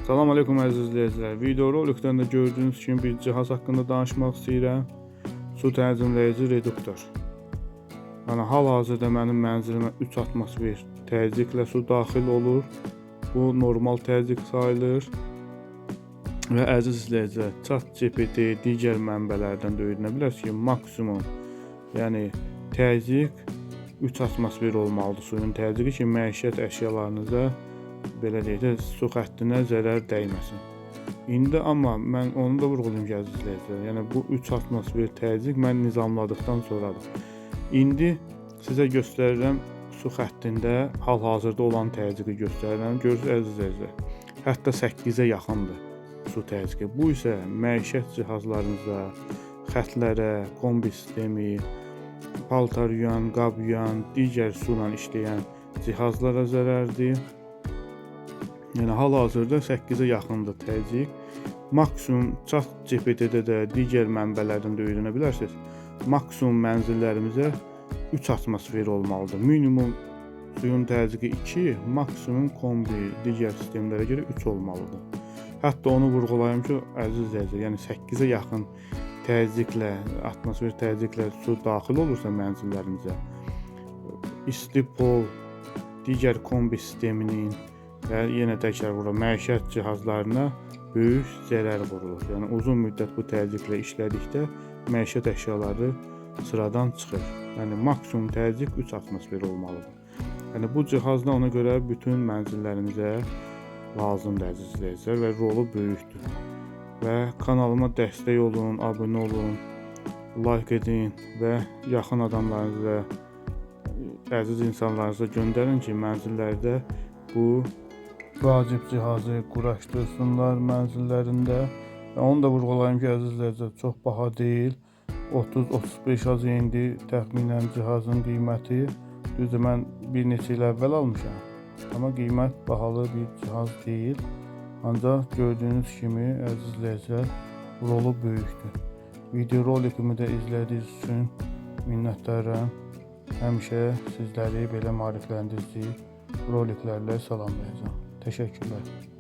Salam aleykum əziz izləyicilər. Video rolikdən də gördüyünüz kimi bir cihaz haqqında danışmaq istəyirəm. Su tənzimləyici reduktor. Yəni hal-hazırda mənim mənzilimə 3 atmosfer təzyiqlə su daxil olur. Bu normal təzyiq sayılır. Və əziz izləyicilər, ChatGPT, digər mənbələrdən də öyrənə bilərsiniz ki, maksimum, yəni təzyiq 3 atmosfer olmalıdır suyun təzyiqi ki, məişət əşyalarınıza, belə deyək də, su xəttinə zərər dəyməsin. İndi amma mən onu da vurğulayım ki, əziz izləyicilər, yəni bu 3 atmosfer təzyiq mən nizamladıqdan sonradır. İndi sizə göstərirəm, su xəttində hal-hazırda olan təzyiqi göstərirəm. Görürsünüz, əziz izləyicilər, hətta 8-ə yaxındır su təzyiqi. Bu isə məişət cihazlarınıza, xətlərə, kombi sistemi, paltar yuyan, qab yuyan, digər su ilə işləyən cihazlara zərərdir. Yəni hal-hazırda 8-ə yaxındır təzyiq. Maksimum Chat GPT-də də, digər mənbələrdən də öyrənə bilərsiniz. Maksimum mənzillərimizə 3 atmosfer olmalıdır. Minimum suyun təzyiqi 2, maksimum kombi, digər sistemlərə görə 3 olmalıdır. Hətta onu vurğulayım ki, əziz izləyicilər, yəni 8-ə yaxın təzyiqlə, atmosfer təzyiqlə su daxil olursa mənzillərimizə, isti pol, digər kombi sisteminin və yenə təkrar vururam, məişət cihazlarına böyük zərər vurulur. Yəni uzun müddət bu təzyiqlə işlədikdə məişət əşyaları sıradan çıxır. Yəni maksimum təzyiq 3 atmosfer olmalıdır. Yəni bu cihaz da ona görə bütün mənzillərimizə lazımdır, əziz izləyicilər, və rolu böyükdür. Və kanalıma dəstək olun, abunə olun, like edin və yaxın adamlarınıza, əziz insanlarınıza göndərin ki, mənzillərdə bu vacib cihazı quraşdırsınlar mənzillərində. Və onu da vurğulayım ki, əziz izləyicilər, çox baha deyil. 30-35 az indi təxminən cihazın qiyməti. Düzdür, mən bir neçə il əvvəl almışam. Amma qiymət bahalı bir cihaz deyil. Ancaq gördüyünüz kimi, əziz izləyicilər, rolu böyükdür. Video rolikimi də izlədiyiniz üçün minnətdaram. Həmişə sizləri belə maarifləndirici roliklərlə salamlayacağam. Təşəkkürlər.